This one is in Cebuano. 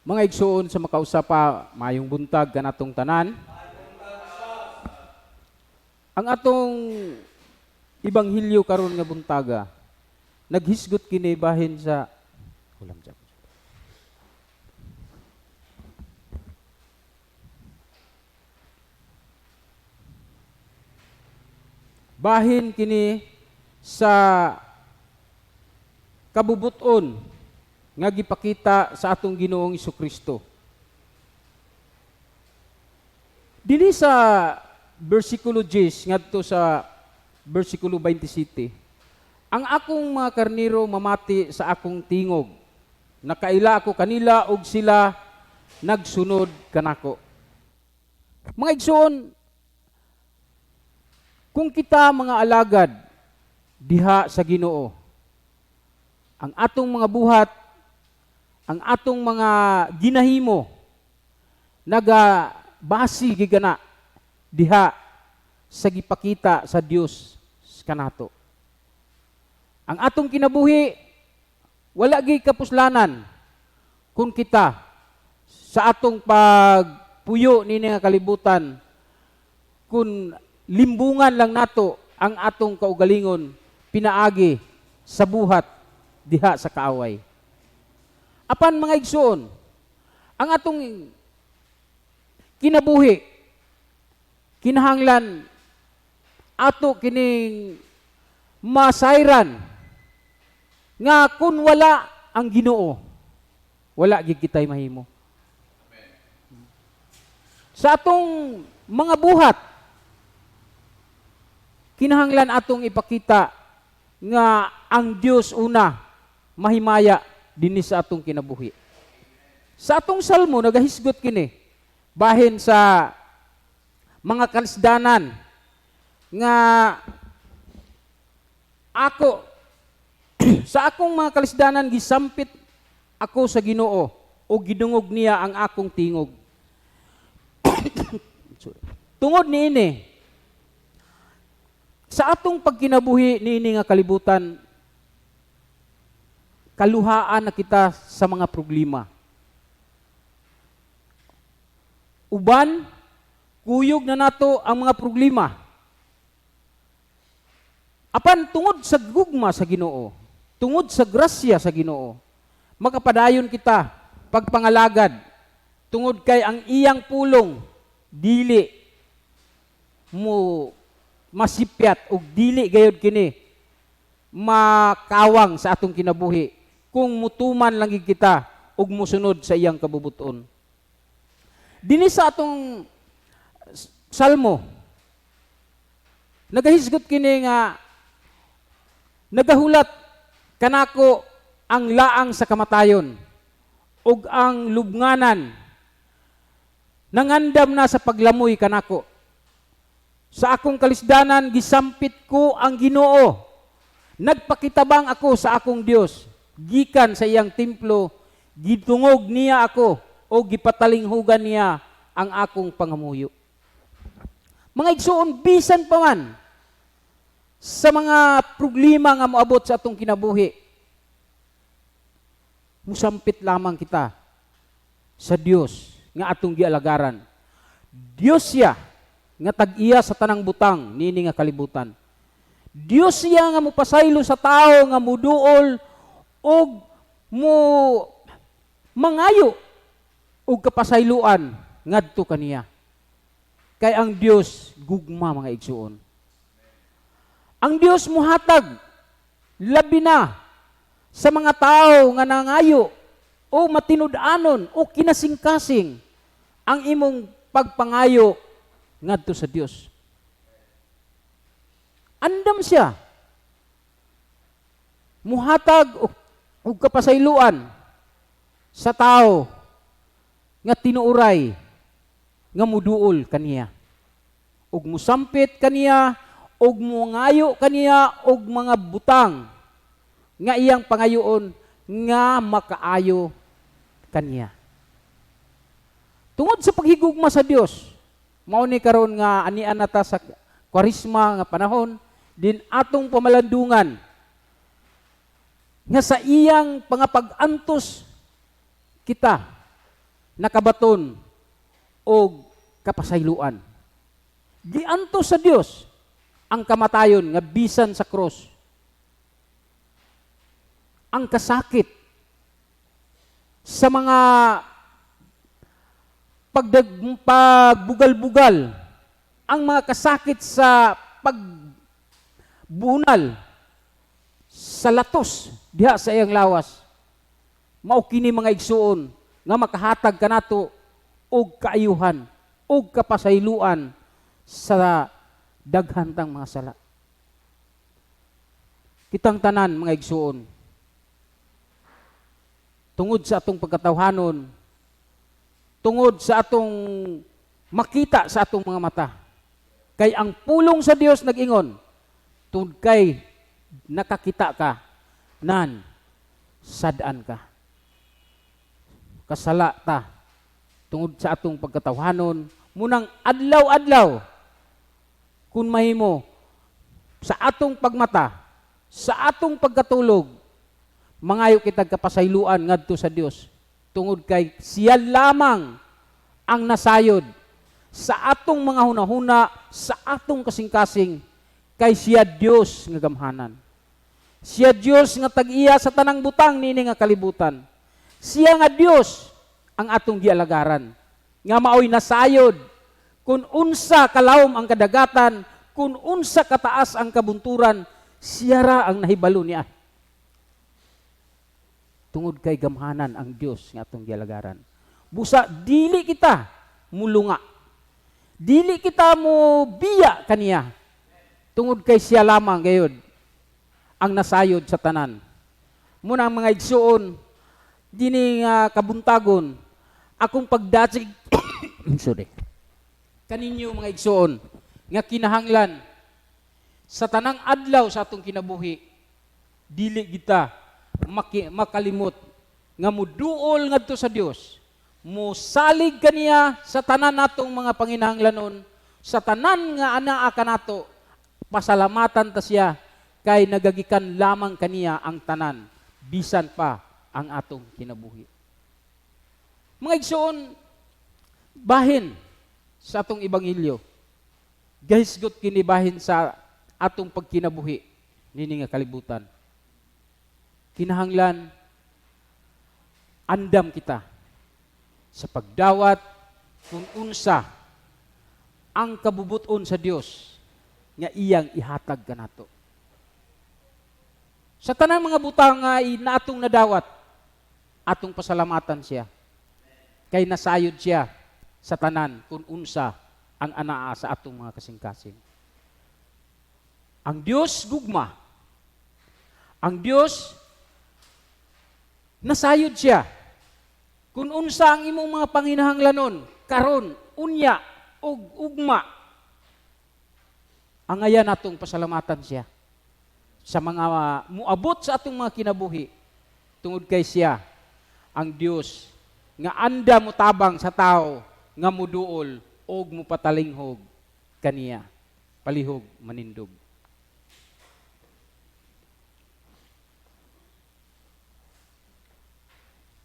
Mga igsuon sa makausa pa, maayong buntag kanatong tanan. Ang atong ebanghelyo karon nga buntaga, naghisgot kini bahin sa ulam dyan. Bahin kini sa kabubuton nga gipakita sa atong Ginoong Kristo. Dinhi sa versikulo 10 ngadto sa versikulo 27, ang akong mga karniro mamati sa akong tingog. Nakaila ako kanila ug sila nagsunod kanako. Mga igsoon, kung kita mga alagad diha sa Ginoo, ang atong mga buhat, ang atong mga ginahimo, nagabasi gigana diha sa gipakita sa Dios kanato. Ang atong kinabuhi wala gi kapuslanan kung kita sa atong pagpuyo nini nga kalibutan, kung limbungan lang nato ang atong kaugalingon pinaagi sa buhat diha sa kaaway. Apan mga igsoon, ang atong kinabuhi kinahanglan ato kining masayran nga kung wala ang Ginoo, wala gid kitay mahimo. Sa atong mga buhat, kinahanglan atong ipakita nga ang Dios una mahimaya dinhi sa atong kinabuhi. Sa atong salmo nagahisgot kini bahin sa mga kalisdanan nga ako sa akong mga kalisdanan gisampit ako sa Ginoo o gidungog niya ang akong tingog. Sorry. Tungod niini, sa atong pagkinabuhi niini nga kalibutan, kaluhaan na kita sa mga problema. Uban, kuyog na nato ang mga problema. Apan tungod sa gugma sa Ginoo, tungod sa grasya sa Ginoo, makapadayon kita pagpangalagad tungod kay ang iyang pulong dili mo masipyat ug dili gayod kini makawang sa atong kinabuhi kung mutuman lang gid kita ug musunod sa iyang kabubuton. Dinhi sa atong salmo, nagahisgot kini nga nagahulat kanako ang laang sa kamatayon ug ang lubnganan nangandam na sa paglamoy kanako. Sa akong kalisdanan gisampit ko ang Ginoo. Nagpakitabang ako sa akong Dios gikan sa iyang templo, gitungog niya ako o gipatalinghugan niya ang akong pangamuyo. Mga igsuon, bisan pa man sa mga problema nga moabot sa atong kinabuhi, musampit lamang kita sa Dios nga atong gialagaran. Dios siya nga tag-iya sa tanang butang niini nga kalibutan. Dios siya nga mopasaylo sa tao nga muduol og mo mangayo og kapasayloan ngadto kaniya. Kay ang Dios gugma, mga igsuon. Ang Dios muhatag labi na sa mga tao nga nangayo o matinud-anon o kinasingkasing ang imong pagpangayo ngadto sa Dios. Andam siya muhatag og kapasayloan sa tao nga tinuuray nga muduol kaniya ug musampit kaniya ug mungayo kaniya og mga butang nga iyang pangayoon nga makaayo kaniya. Tungod sa paghigugma sa Dios, mao ni karon nga anian nata sa Kwaresma nga panahon din atong pamalandungan nga sa iyang pangapag-antos kita. Nakabaton og kapasayloan. Giantos sa Dios ang kamatayon nga bisan sa cross. Ang kasakit sa mga pagbugal-bugal, ang mga kasakit sa pagbunal sa latos diha sa iyang lawas. Mao kini, mga igsuon, nga makahatag kanato og kaayuhan og kapasayloan sa daghan tang mga sala. Kitang tanan, mga igsuon, tungod sa atong pagkatawhanon, tungod sa atong makita sa atong mga mata. Kay ang pulong sa Dios nag-ingon, tungod kay nakakita ka, nan, sad-an ka. Kasala ta, tungod sa atong pagkatawhanon, munang adlaw-adlaw, kung mahimo, sa atong pagmata, sa atong pagkatulog, mangayo kitag kapasayloan ngadto sa Dios tungod kay siya lamang ang nasayod sa atong mga hunahuna, sa atong kasing-kasing, kay siya Dios nga gamhanan. Siya Dios nga tag-iya sa tanang butang nini nga kalibutan. Siya nga Dios ang atong gialagaran. Nga maoy nasayod kung unsa kalawom ang kadagatan, kung unsa kataas ang kabunturan, siya ra ang nahibalo niya. Tungod kay gamhanan ang Dios nga atong gialagaran. Busa dili kita mulunga. Dili kita mo biya kaniya. Tungod kay siya lamang gayud ang nasayod sa tanan. Muna, mga igsuon, dini nga kabuntagon, akong pagdatsig, sorry, kaninyo, mga igsuon, nga kinahanglan sa tanang adlaw sa atong kinabuhi, dili kita makalimot nga muduol ngadto sa Dios, musalig kaniya sa tanan natong mga panginahanglanon, sa tanan nga anaa kanato. Pasalamatan ta siya kay nagagikan lamang kaniya ang tanan, bisan pa ang atong kinabuhi. Mga igsoon, bahin sa atong ebanghelyo, gahisgot kini bahin sa atong pagkinabuhi nini nga kalibutan. Kinahanglan andam kita sa pagdawat kung unsa ang kabubuton sa Dios nga iyang ihatag kanato. Sa tanang mga butang nga atong nadawat, atong pasalamatan siya. Kay nasayod siya sa tanan kung unsa ang anaa sa atong mga kasing-kasing. Ang Dios gugma. Ang Dios nasayod siya. Kung unsa ang imong mga panginahanglanon karon, unya ug ugma, angayan natong pasalamatan siya sa mga muabot sa atong mga kinabuhi tungod kay siya ang Dios nga andam motabang sa tao nga muduol og mupatalinghog kaniya palihog manindog.